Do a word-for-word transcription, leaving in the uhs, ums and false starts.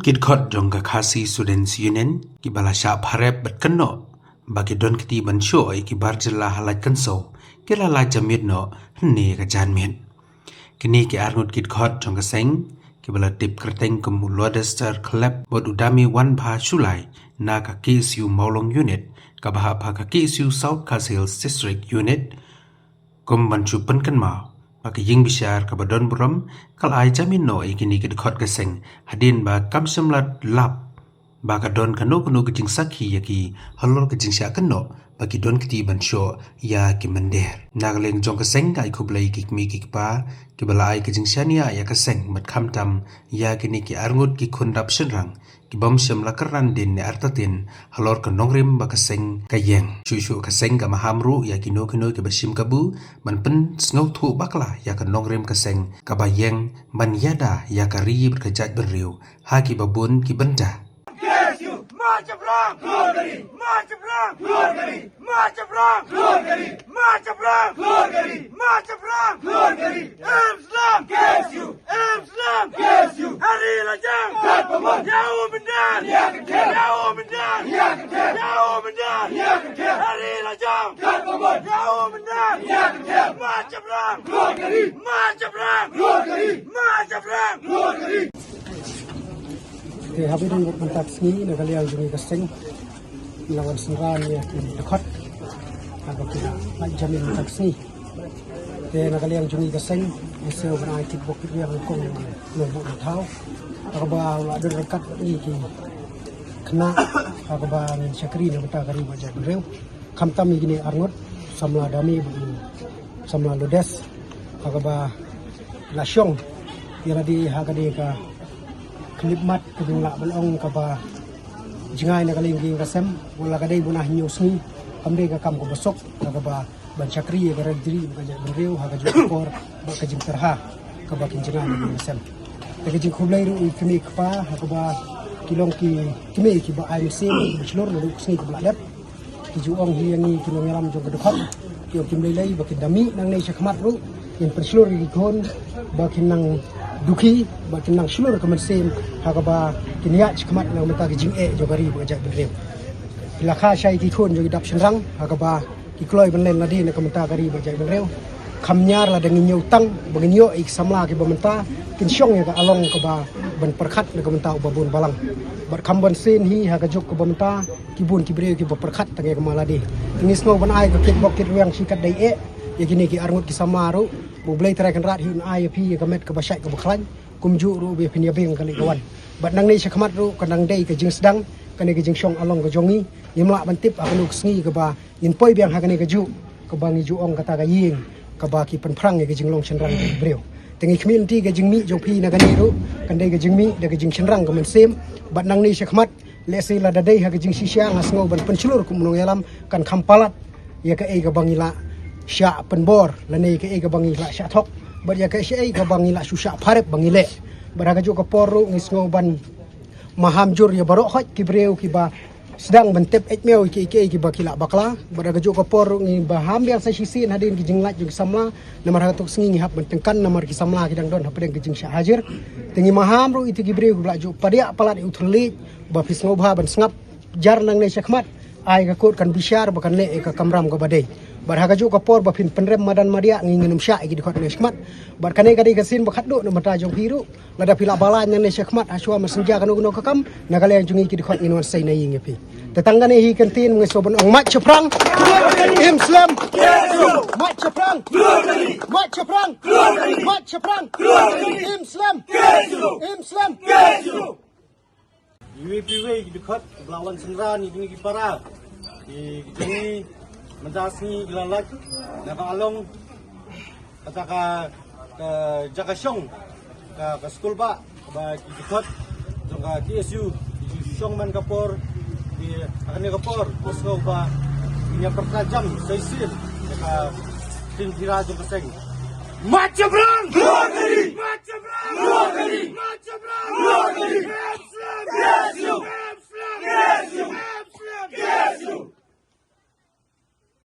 Ki dkhot jong ka Khasi Students Union kiba la shah pharep bad kynnoh ba ki don kti ban shoh ïa ki bar jylla ha Laitkynshew ki la lait jamin noh hynne ka janmiet. Kine ki arngut ki dkhot jong ka seng kiba la tip kyrteng kum u Lodester Khlep bad u Dami Wanbha Shullai na ka K S U Mawlong Unit kaba hap ha ka K S U South Khasi Hills District Unit, kum ban shu pynkynmaw ba ka ïing bishar kaba don burom ka la ai jamin noh ïa kine ki dkhot ka seng hadien ba kam shym la lap ba ka don kano kano ka jingsakhi ïa ki halor ka jingshah kynnoh ba ki don kti ban shoh ïa ki mynder. Na ka liang jong ka seng ka ai khublei ki kmie ki kpa kiba la ai ka jingshaniah ïa ka seng bad khamtam ïa kine ki arngut ki khun dap shynrang ki bym shym la kyrdan dien ne artatien halor ka nongrim ba ka seng ka ïeng. Shuh shuh ka seng ka maham ruh ïa kino kino kiba shim kabu ban pynsngewthuh bakla ïa ka nongrim ka seng kaba ïeng ban ïada ïa ka ri bad ka jaitbynriew ha kiba bun ki bynta. March Upland! March Upland! March Upland! March Upland! March Upland! March Upland! Imslam! K S U! Imslam! K S U! Hari Lajang! Kat Pamon! Yau Mendan! Ya Kenten! Yau Mendan! Ya Kenten! Yau Mendan! Ya Kenten! Hari Lajang! Kat Pamon! Yau Mendan! Ya Kenten! March Upland! March Upland! March Upland! Te haba ïadei bad mynta ka sngi na ka liang jong ngi ka seng ngi la wan synran ïa ki dkhot haba ki la lait jamin mynta ka sngi. Te na ka liang jong ngi ka seng ngi sngew ban ai kit bok kit riang nyngkong na u nongbuh nongthaw ha kaba u la don ryngkat bad ngi ki khynnah ha kaba ngin shakri na ka bynta ka ri bad jaitbynriew. Khamtam ïa kine arngut samla Dami bad samla Lodes ha kaba la shong ïa lade ha kane ka khyllipmat ka jinglah ban ong kaba jngai na ka liang ka ïing ka sem. Wat la ka dei bun ah hynñiew sngi kam dei ka kam kaba suk ha kaba ban shakri ïa ka ri bad ka jaitbynriew ha kajuh ka por bad ka jingtyrha kaba kin jngai na ka ïing ka sem. Te ka jingkhublei ruh ïa ki kmie ki kpa ha kaba ki long ki kmie kiba ai mynsiem kiba shlur naduh ka sngi kaba la dep. Ki ju ong hi ïa ngi ki nongïalam jong ka dkhot, ki ong kim lei lei ba kin da mih nangne shakhmat ruh, kin pynshlur ïa ki khun ba kin nang dukhi ba kin nang shlur ka mynsiem ha kaba kin ïaid shakhmat na ka bynta ka jingeh jong ka ri bad ka jaitbynriew. Ki la kha shai ki khun jong ki dap shynrang ha kaba ki kloi ban len lade na ka bynta ka ri bad jaitbynriew. Kham ñiar lada ngin ñiew tang ba ngin ïoh ïa ki samla kiba mynta kin shong ïa ka along kaba ban pyrkhat na ka bynta uba bun balang. Bad kham ban sien hi ha ka juk kaba mynta ki bun ki briew kiba pyrkhat tang ïa ka ma lade. Te ngi sngew ban ai ka kit bok kit riang shi katdei eh ïa kine ki arngut ki samla ruh. Ba U Blei Trai Kynrad hi un ai ïa phi ïa ka met kaba shait kaba khlaiñ. Kumjuh ruh ba phin ïa biang ka leit ka wan. Bad nangne shakhmat ruh ka nang dei ka jingsdang kane ka jingshong along ka jong ngi. Ngim lah ban tip ha kano ka sngi kaba ngin poi biang ha kane kajuh kaba ngi ju ong kata ka ïing kaba ki pynphrang ïa ka jinglong shynrang jong ki briew. Te ngi khmih lynti ka jingmih jong phi na kane ruh kan dei ka jingmih da ka jingshynrang ka mynsiem. Bad nangne shakhmat lehse lada dei ha ka jingshisha nga sngew ban pynshlur kum u nongïalam kan kham palat ïa kaei kaba ngi la shah pynbor lane kaei kaba ngi la shah thok bad ïa kaei kaba ngi la shu shah pharep ba ngi leh. Bad ha kajuh ka por ruh ngi sngew ban maham jur ïa baroh khoit ki briew kiba sdang ban tep eit miaw ïa kiei kiei kiba ki la bakla. Bad ha kajuh ka por ruh ngi maham biang sa shisien hadien ki jinglait jong ki samla. Namar ha kato ka sngi ngi hap ban tyngkan namar ki samla ki dang don hapdeng ka jingshah hajir. Te ngi maham ruh ïa ki briew kiba la ju padiah palat ïa u thylliej ba phi sngewbha ban sngap jar nangne shakhmat. Ai ka kot kan bishar ba kan leh ïa ka kamram kaba dei. Bad ha kajuh ka por ba phin pynrem madan madiah ngi ngin ym shah ïa ki dkhot nangne shakhmat. Bad kane ka dei ka sien ba khatduh na ka bynta jong phi ruh. Lada phi lah ban lait nangne shakhmat ha shuwa mynsiem kano kano ka kam na ka liang jong ngi ki dkhot ngin wan sei na ïing ïa phi. Te tang kane hi ka ktien ngi sngew ban ong March Shaphrang. Im slem. March Shaphrang. March Shaphrang. March Shaphrang. Im slem. Im slem. Iwei pa iwei ki dkhot ba la wan synran ïa ki para ki jong ngi mynta sngi ki la lait na ka along kata ka jaka shong ka skul ba ba ki dkhot jong ka K S U ki shong man ka por ki ha kane ka por ko sngew ba ki ïa pyrta jam sa shisien ïa ka ktien phira jong ka seng. March Shaphrang! March Shaphrang! March Shaphrang!